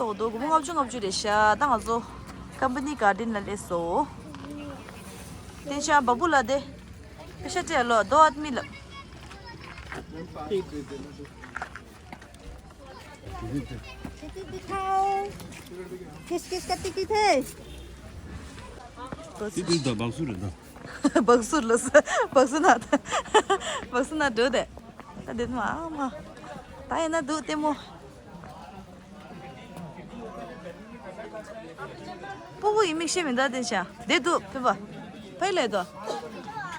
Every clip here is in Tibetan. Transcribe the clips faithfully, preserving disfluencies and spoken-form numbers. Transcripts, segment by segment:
ཏོག་ཏོག་སྒོར་མོ་ལྔ་བཅུ་ལྔ་བཅུ་རེད་ཤག་ད་ང་ཚོ་ཀམ་པ་ནི་གར་ཌེན་ལ་སླེབས་སོང་། དེ་ཤ་བ་བུ་ལ་དེ། པེ་ཤ་སྤྲད་ལོ་རྡོ་ཨ་མི་ལ། किस किस का टिकट है? དེ་དུས་ད་སྦག་སུ་རེད་ད། སྦག་སུ་ལ་སྦག་སུ་ན་སྦག་སུ་ན་འགྲོ་དེ། ད་དེ་མ་མ། ད་ཡིན་ན་འདུག་ལྟད་མོ། སྤུ་གུ་ཡི་མིག་ཤེལ་མི་འདྲ་དེ་བྱ། དེ་འདུག་ཕེབས་པ། ཕ་ཡི་ལས་དོ།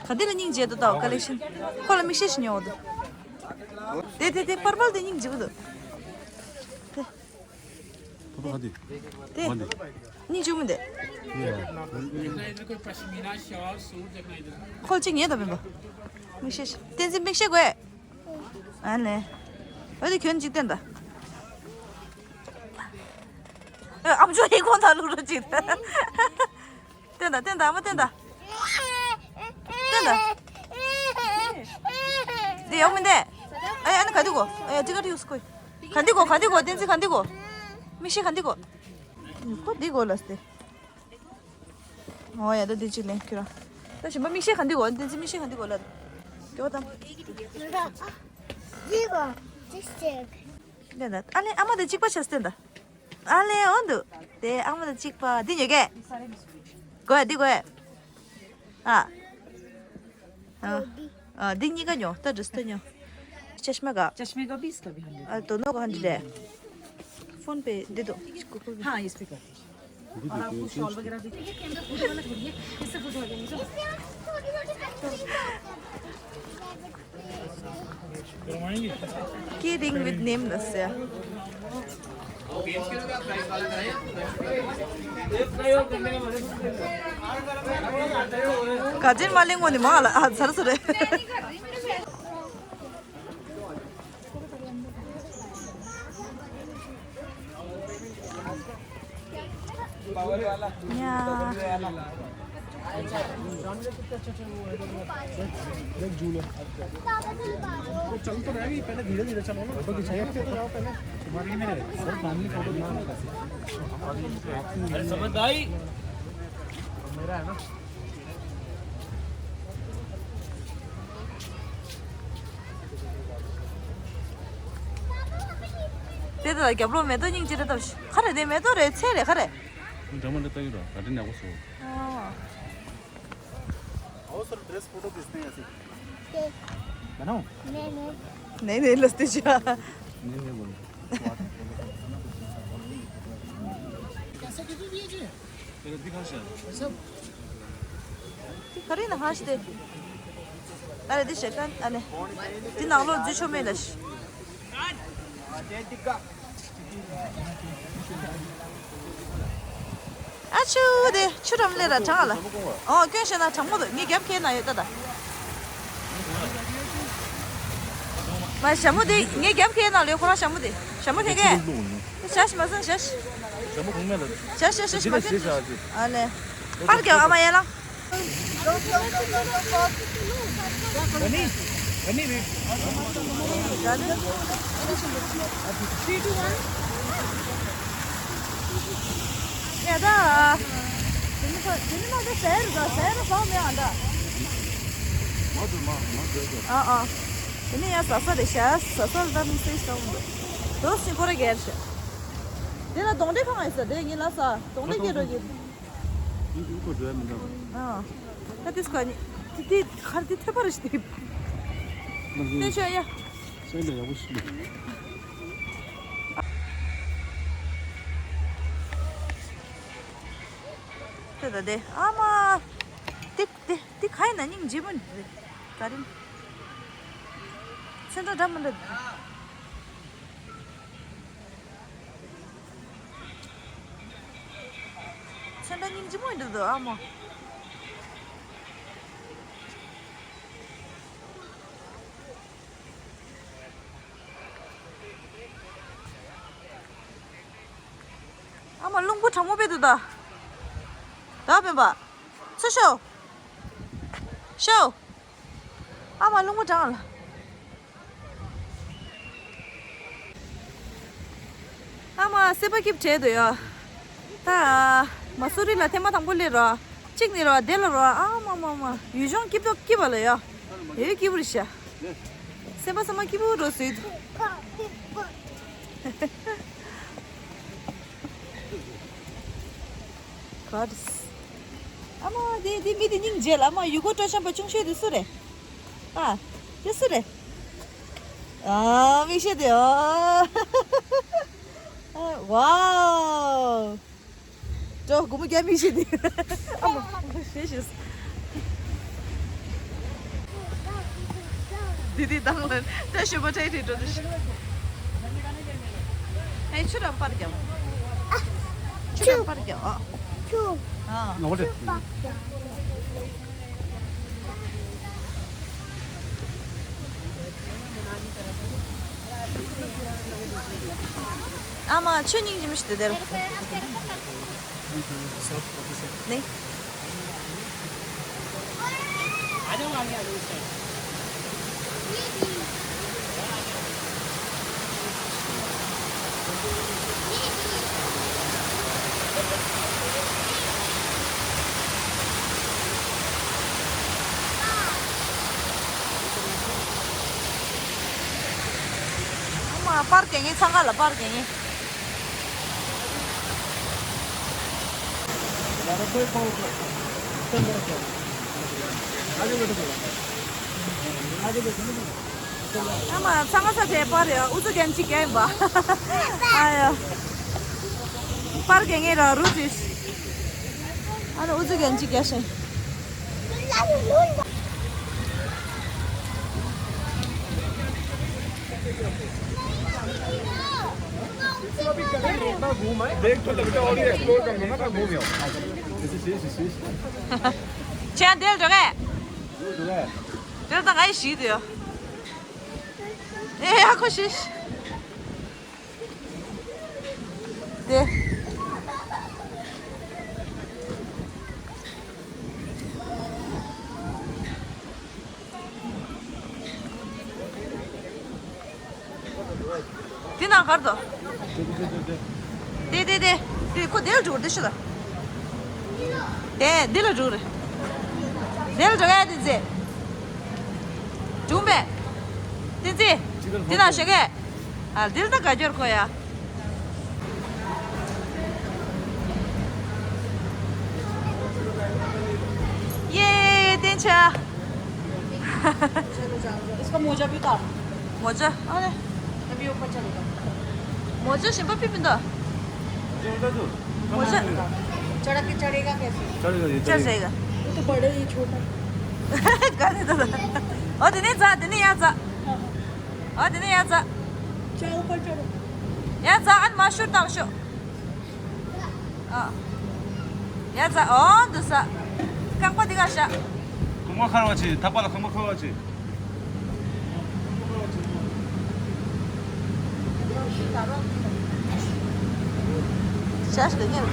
ག་དེ་ལ་སྙིང་རྗེ་དོ་ད་ཀ་ལེག་ཤན། ཁོ་ལ་མིག་ཤེལ་ཞིག་ཉོ་དོ། དེ་དེ་དེ་པར་པལ་དེ་སྙིང་རྗེ་པོ་འདུག་དེ། ཁོ་ཐག་དེ། དེ། མ་འདི། སྙིང་རྗེ་མོ་འདི། ཡ། ཁོ་གཅིག་ཉལ་དང་མིན་པ། མིག་ཤེལ་ཞིག་བསྟན་འཛིན་མིག་ཤེལ་དགོས། ཨ་ནེ། འོ་དེ་ཁྱོད་འཇིག་རྟེན་ད། ཨམ་ཅོག་ཧི་ཁོང་ད་ལུག་རོ་ཅིག་ད། བསྟན་ད་བསྟན་ད་ཨ་མ་བསྟན་ད། བསྟན་ད། འདི་ཡོང་མི་འདི། ཨ་ཡ་ཨ་ནི་ག་འདི་གོ། ཨ་ཡ་ཏི་ཀ་ཏི་ཡུ་སི་ཁོ། ག་འདི་གོ་ག་འདི་གོ་བསྟན་འཛིན་ག་འདི་གོ། མིག་ཤེལ་ག་འདི་གོ། ཁོ་འདི་གོ་ལ་སྟེ། ཨོ་ཡ་ད་འདི་གཅིག་ལེན་ཁྱོད་རང་། ད་གཞན་པ་མིག་ཤེལ་ག་འདི་གོ་བསྟན་འཛིན་མིག་ཤེལ་ག་འདི་གོ་ལ། སྐྱོ་བ་དང་། འདི་གོ། Just check. ལེན་ད་ཨ་ལེ་ཨ་མ་དེ་གཅིག་པ་བྱས་བསྟན་ད། ཨ་ལེ་འོ་འདུག་དེ་ཨ་མ་དེ་གཅིག་པ་འདི་ཉོ་གས། དགོས་འདི་དགོས། ཨ། ཨ། ཨ་འདི་གཉིས་ཀ་ཉོ་ད་འདྲི་སྟོན་ཉོ། चश्मा का। चश्मे का भी इसका भी हंड्रेड। आ, दोनों का हंड्रेड है। फोन पे दे दो। हाँ, इस पे कर दीजिए। और आपको शॉल वगैरह भी। इससे कुछ हो जाएंगे। Key ring with name ਦੱਸਿਆ। Kajin maling woni mala ah sar sare. དེ་དང་རྒྱབ་ལོགས་མེ་ཏོག་སྙིང་རྗེ་རེད་སྟབས། ག་རེ་དེ་མེ་ཏོག་རེད་ཚལ་རེད་ག་རེ། འདྲ་མ་འདྲ་ལྟ་གི་ར་ག་དེ་ནག་པོ་སོ། ཨོ། आओ सर, ड्रेस फोटो खींचते हैं ऐसे। बनाओ। नहीं नहीं। नहीं नहीं, लस्ते जा। नहीं नहीं बोलो। कैसे कितनी दिए जी? तेरे दिखा शायद। सब। ཁ་རི་ན་ཧ་ཤི་དེ། ཨ་རེ་དེ་ཤེ་ཀན་ཨ་ནེ། དེ་ནང་ལོགས་འཛུལ་ཆོག་མེད་ལ་ཤི། ཨ་ཆུ་དེ་ཆུ་རམ་ལེ་ར་གྲང་ལ། ཨོ་སྐྱོན་བཤད་ན་གྲང་མོ་འདུག་ངའི་རྒྱབ་ཁའི་ནང་ཡོད་ད་ད། མ་ཞྭ་མོ་དེ་ངའི་རྒྱབ་ཁའི་ནང་ལོས་ཁོ་རང་ཞྭ་མོ་དེ་ཞྭ་མོ་ཁྱེད་ཀྱིས། ཞྭ་ཞི་མ་སོང་ཞྭ་ཞི། ཞྭ་མོ་གོང་མེད་ལ། ཞྭ་ཞྭ་ཞྭ་ཞི་མ་ཁྱེད་ཀྱིས། ཨ་ལེ། ཕར་རྒྱབ་ཨ་མ་ཡན་ལག་ཡ་ད། དེ་ནི་ཕ་དེ་ནི་མ་དེ་ཟེར་ཟ་ཟེར་བཟང་མེད་ཨ་ད། ཨ་ཨ། དེ་ནི་ཡ་ཟ་ས་རེད་ཤ་ཟ་ས་ད་མི་སེ་ཤ་འདུག་དོ་སི་ཁོ་ར་གེར་ཤ། དེ་ལ་གདོང་འདྲེ་ཁང་ཨེ་ས་དེ་ཉིན་ལ་ས་གདོང་འདྲེ་སྐྱེ་འགྲོ་གི། ཨ། ད་དེ་སྐོར་ནི་དེ་དེ་ཁར་དེ་ཐོད་པ་རེ་ཞིག་དེ། དེ་ཤོ་ཡ། སེམས་ལ་ཡག་པོ་ཞིག་འདུག་དེ་ད་དེ་ཨ་མ། དེ་དེ་དེ་ག་ཡིན་ན་སྙིང་རྗེ་མོ་རེད། ག་རེ། ཚོན་ཁྲ་འདྲ་མི་འདྲ། ཚོན་ཁྲ་སྙིང་རྗེ་མོ་འདུག་དོ་ཨ་མ། ཨ་མ་རླུང་བུ་གྲང་མོ་དཔེ་འདུག་ད། ད་སྤེན་པ། ཚུར་ཤོག་ཤོག་ཨ་མ་རླུང་བུ་གྲང་ལ། ཨ་ མ་སེམས་པ་སྐྱིད་བྲལ་འདུག་ཡ། ད་མ་སུ་རི་ལ་ཐེངས་མ་དང་པོ་སླེབས་ར། གཅིག་ནི་ར་དེ་ལ་ར་ཨ་མ་མ་མ་ཡུལ་ལྗོངས་སྐྱིད་པོ་སྐྱིད་པ་ལ་ཡ། ཡོད་སྐྱིད་པོ་རེད་ཤག་སེམས་པ་སེམས་པ་སྐྱིད་པོ་འགྲོ་སྲིད། ག་རེ། ཨ་མ་དེ་དེ་མི་དེ་སྙིང་རྗེ་ལ། ཨ་མ་ཡུལ་སྐོར་སྤྲོ་འཆམ་པ་ཆུང་ཤོས་དེ་སུ་རེད། ཨ། དེ་སུ་རེད། ཨ། མིག་ཤེལ་དེ་ཨ། ཝའོ། ཅོ་སྒོར་མོ་བརྒྱ་མིག་ཤེལ་དེ། ཨ་མ། ཤེས་ཤེས། དེ་དེ་དང་ལ་བཀྲ་ཤིས་པ་ཏྲའི་ཏྲའི་འགྲོ་དུ་ཤི། ཨེ་ཆུ་རམ་པར་རྒྱབ། ཆུ་རམ་པར་རྒྱབ་ཨ། ཆུ། ཨ། ནོར་ཏེ། ཨ་མ་ཆུ་སྙིང་རྗེ་མོ་ཞིག་འདུག་དེར། ནི། ཨ་མ་པར་རྒྱག་མཁན་འཚང་ཁ་ལ་པར་རྒྱག་མཁན། ཨ་མ་འཚང་ཁ་ས་དེ་པར་རེད། ཨུ་ཚུགས་རྒྱན་གཅིག་རྒྱག་ཡིན་པ། ཨ་ཡ། པར་རྒྱག་མཁན་ར་རུ་དུས། ཨ་ནི་ཨུ་ཚུགས་རྒྱན་གཅིག་རྒྱག་ཤེས། देख तो बेटा, और ये एक्सप्लोर करना ना, घूम आओ। ཅན་དེར་འགྲོ་གས། དེར་ད་ག་ཡི་ཞིག་དེ་ཡོད། ཨེ་ཡ་ཁོ་ཤི་ཤི། དེ། དེ་ནང་གར་དོ། དེ་དེ་དེ་དེ་ཁོ་དེ་ལ་འགྲོ་དེ་ཤི་ལ། དེ་འདི་ལ་འགྲོ་རེ། དེ་ལ་འགྲོ་ཡ་དེ་ཚེ། འགྲོ་མེད། དེ་ཚེ། དེ་ནང་ཤི་གས། ཨ་འདི་ལ་ད་ག་རྒྱོར་ཁོ་ཡ། ཡེ་དེ་ཆ། इसका मोजा भी उतार। मोजा अरे। अभी ऊपर चढ़ेगा। मोजा सिंपल भी पिंदा। मोजा। चढ़ के चढ़ेगा कैसे? चढ़ेगा ये, चढ़ जाएगा। वो तो बड़े ही छोटा। कर दे तो। ओ दिने जा, दिने यहाँ जा। ओ दिने यहाँ जा। चल ऊपर चढ़ो। यहाँ जा, अन माशुर तांशो। ཨ། ཡ་ཙ། ཨོ་འདུག་ས། རྐང་པ་འདི་ག་བཞག་རྐང་པ་ཁར་བ་ཆེ། ཐག་པ་ལ་རྐང་པ་ཁར་བ་ཆེ། ཤ་ཤ་ཉེ་རུ།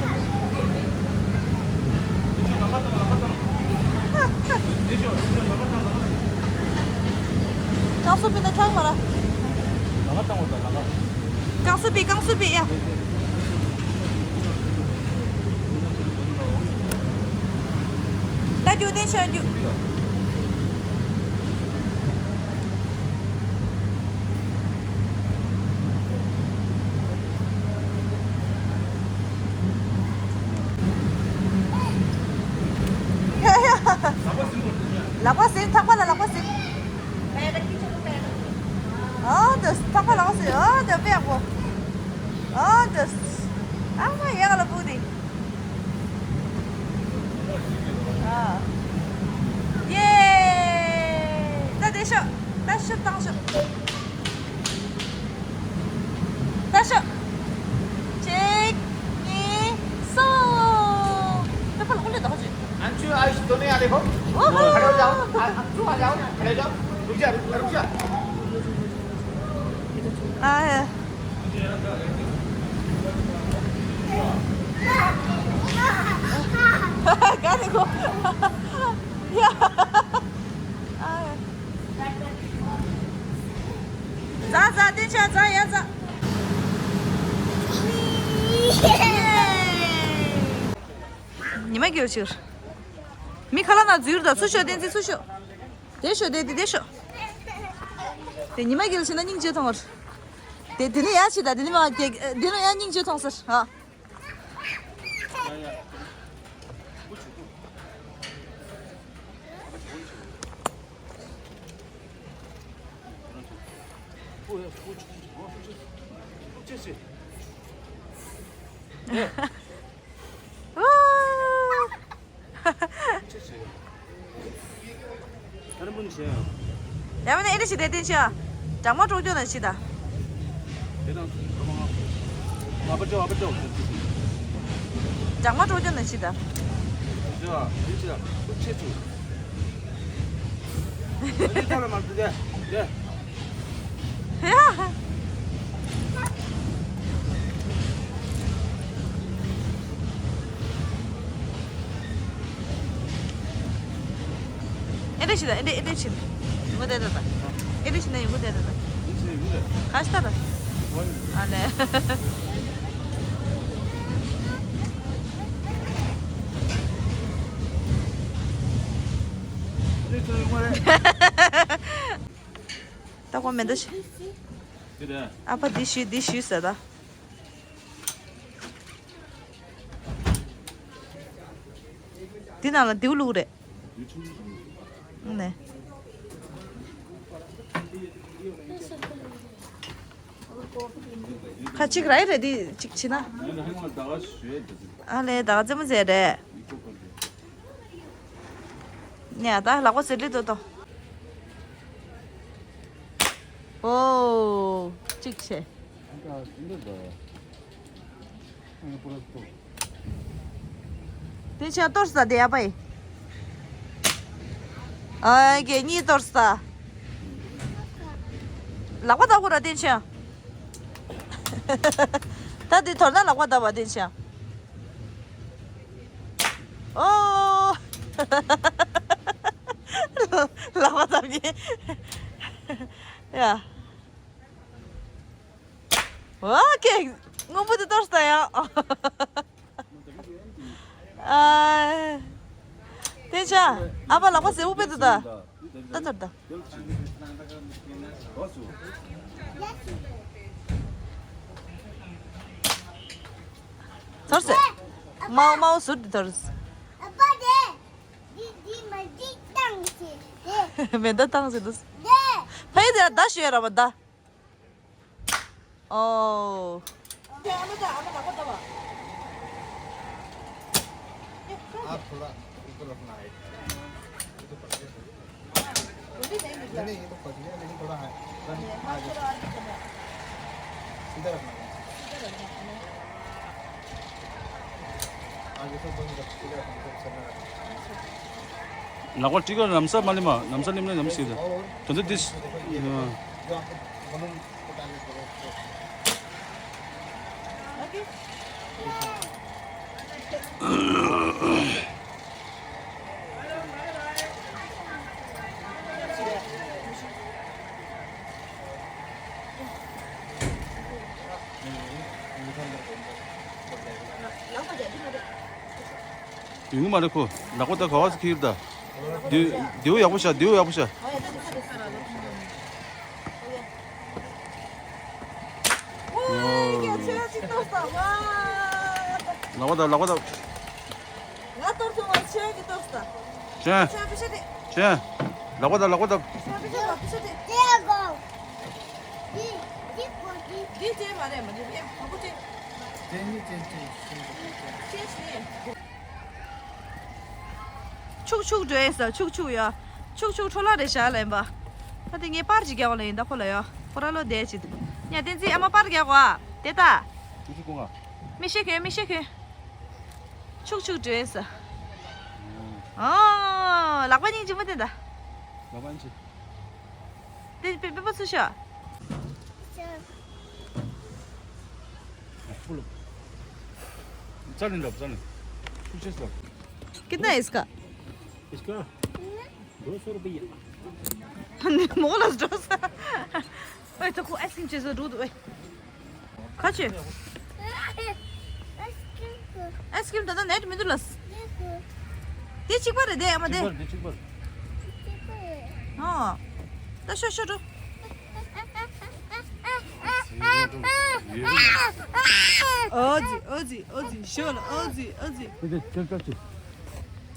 རྐང་སུ་པི་ན་ཁྱག་མ་ར། རྐང་སུ་པི། རྐང་སུ་པི་ཡ། ད་རྒྱུག་ཏེ་ཆ་རྒྱུག་ཡ་ཡ། ལག་པ་ཟིན། ཐག་པ་ལ་ལག་པ་ཟིན། ཨ་འདི་ཐག་པ་ལག་པ་ཟིན། ཨ་འདི་དཔེ་ཡག་པོ། ཨ་འདི། ཨ་མ་ཡག་ལ་པུ་དི། ཨ། ཡེ། ད་དེ་ཤོག་ད་ཤོག་བཏང་ཤོག་ད་ཤོག་གཅིག་གཉིས། གསུམ། ད་ཕར་ལ་ཀུན་ལེ་ད་ཧོ་ཅིག་ཨན་ཆུ་ཨ་ཡུ་ཤི་དོ་ནེ་ཨ་ལེ་ཧོ། ཨོ་ཧོ། ཁ་རོ་ཇའོ། ཨ་ཨ་ཆུ་ཨ་ཇའོ། ཁ་རོ་ཇའོ། རུག་ཇ་རུག་རུག་ཇ། ཨ་ཡ། ག་རེ་གོ། ཡ། ཨ་ཡ། ཛ་ཛ་དེ་ཆ་ཛ་ཡ་ཛ། ཉི་མ་རྒྱལ་ཕྱིར། མི་ཁ་ལག་ནང་འཛུལ་ད། ཚུར་ཤོག་བསྟན་འཛིན། ཚུར་ཤོག་དེ་ཤོག་དེ་དེ་དེ་ཤོག་དེ་ཉི་མ་རྒྱལ་ཕྱིན་ན་སྙིང་རྗེ་མཐོང་བར། དེ་དེ་ནས་ཡར་ཕྱིན་ད། དེ་ནས་མ་རྒྱལ་དེ་ནས་ཡར་སྙིང་རྗེ་མཐོང་ཟེར་ཧ། ཡ་མ་ནི་ཨེ་འདྲ་ཞིག་དེ་བསྟན་ཤག་དྲང་མ་ཀྲོག་ཀྱོ་ན་ཤི་ད། དེ་དང་ང་པ་ཅོ་ཨ་པ་ཅོ། དྲང་མ་ཀྲོག་ཀྱོ་ན་ཤི་ད། ཡ་དེ་ཅི་ད་ཁུ་ཆེ་ཚུ། དེ་ཐ་ལ་མ་དུ་དེ་དེ། ཡ། ཨེ་འདྲ་ཞིག་ད། ཨེ་འདྲ་ཨེ་འདྲ་ཞིག་ད། ཡོང་གི་བསྡད་ད་ད། ཨེ་འདྲ་ཞིག་ན་ཡོང་གི་བསྡད་ད་ད། ག་ཞིག་ད་ད། ཨ་ལེ། ད་གོ་མེད་ད་ཤི། ཨ་ཕ་འདི་ཞུས་འདི་ཞུས་ཟེར་ད། འདི་ནང་ལ་མདེའུ་བླུགས་རེད། ནས། ཁ་ཅིག་ར་ཡི་རེད་འདི་ཅིག་བྱེད་ན། ཨ་ལེ་ད་ག་རྩེད་མོ་རྩེ་རེད། ནས་ད་ལག་པ་ཟེར་ལི་ཏོ་ཏོ། ཨོ། གཅིག་བྱས། དེ་ཆ་གཏོར་ས་དེ་ཡ་པའི། ཨ་གེ་གཉིས་གཏོར་ས། ལག་པ་བཏགས་དགོས་ར་དེ་ཆ། ད་དེ་དོར་ན་ལག་པ་བཏགས་པ་དེ་ཆ། ཨོ། ལག་པ་བཏགས་ཀྱི། ཡ། ཨོ་ཀེ། སྔོན་པོ་དེ་གཏོར་ས་ཡ། ཨ། དེ་ཆ། ཨ་ཕ་ལག་པ་སེར་པོ་དཔེ་འདུག་ད། ད་ཚར་ད། ཚར་སེ། མའོ་མའོ་ཟུར་དེ་ཚར་སེ། ཨ་ཕ་དེ། འདི་འདི་མ་འདི་བཏང་ཟེར་དེ། མེ་མདའ་བཏང་ཟེར་འདུག་དེ། ཕ་ཡི་དེ་ལ་མདའ་ཞུ་ཡ་ར་མ་མདའ། ཨོ། आप थोड़ा ऊपर रखना है। नहीं, नहीं, ये तो फट गया, लेकिन थोड़ा है। बंद, आगे। सीधा रखना है। आगे से बंद रख, सीधा रखना, इधर से ना रखना। ལག་པ་གཅིག་ལ་ལམ་སང་མ་ལེན་པ། ལམ་སང་ལེན་ན་ལམ་སྲིད་ད། དོན་དུ་དེ། जो आपको मालूम ཡོང་གི་མ་རེད་ཁོ། ལག་པ་ད་ག་བ་སི་ཁྱེར་ད། དེ་དེའུ་ཡག་པོ་བྱ། དེའུ་ཡག་པོ་བྱ། ལག་པ་ད་ལག་པ་ད། ང་གཏོར་ཐུབ་པ་ཆེན་གྱི་གཏོར་ས། ཆེན། ཆེན་པི་ཤ་དེ། ཆེན། ལག་པ་ད་ལག་པ་ད། ཆེན་པི་ཤ་ལག་པི་ཤ་དེ། དེ་གོ། འདི་འདི་གོ་འདི། འདི་ཅན་མ་རེད་མ་རེད། ཨེ་གོ་གོ་ཅན། ཅན་ནི་ཅན་ཅན་ཅན་ཅན། ཅན་ནི། ཆུག་ཆུག་འགྲོ་ཡས་ས་ཆུག་ཆུག་ཡ། ཆུག་ཆུག་འཕྲོ་བརླག་རེད་བཞག་ལེན་པ། ད་དེ་ངས་པར་ཅིག་རྒྱག་པ་ལ་ཡིན་ད་ཁོ་ལ་ཡ། ཁོ་ར་ལོ་བསྡད་ཅིག་ཉ་བསྟན་འཛིན་ཨ་མ་པར་རྒྱག་གོ་ཨ། དེ་ད། ཆུག་ཆུག་གོང་ཨ། མི་ཤེས་མཁན་མི་ཤེས་མཁན། ཆུག་ཆུག་འགྲོ་ཡས་ས། ཨོ། ལག་པ་གཉིས་ཅིག་མ་བསྟན་ད། ལག་པ་གཉིས་ཅིག་དེ་པེ་པེ་པ་ཚུ་ཤ། ཙ་ལིན་ལབ་ཙ་ལིན། ཤུགས་ཆེ་ལབ། कितना है इसका? इसका दो सौ रुपया। मोला दो सौ। ओए तो को आइसक्रीम चेज़ दूध ओए। खा छे। ཨའི་སི་ཀྲིམ་ད་ལྟ་ནད་མི་འདུག་ལ། དེ་གཅིག་པ་རེད་དེ་ཨ་མ་དེ། གཅིག་པ་རེད་དེ་གཅིག་པ་རེད། ཨོ། ད་ཤོ་ཤོ་འགྲོ། ཨོ་ཛི་ཨོ་ཛི་ཨོ་ཛི་ཤོ་ལ་ཨོ་ཛི་ཨོ་ཛི། དེ་དེ་དེ་དེ་དེ།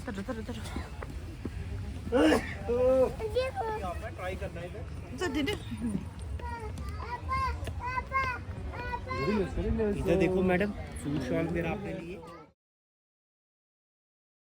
ད་འགྲོ་ད་འགྲོ་ད་འགྲོ། ད་དེ་འདྲ། इधर देखो मैडम, सूट शॉल मेरा आपके लिए।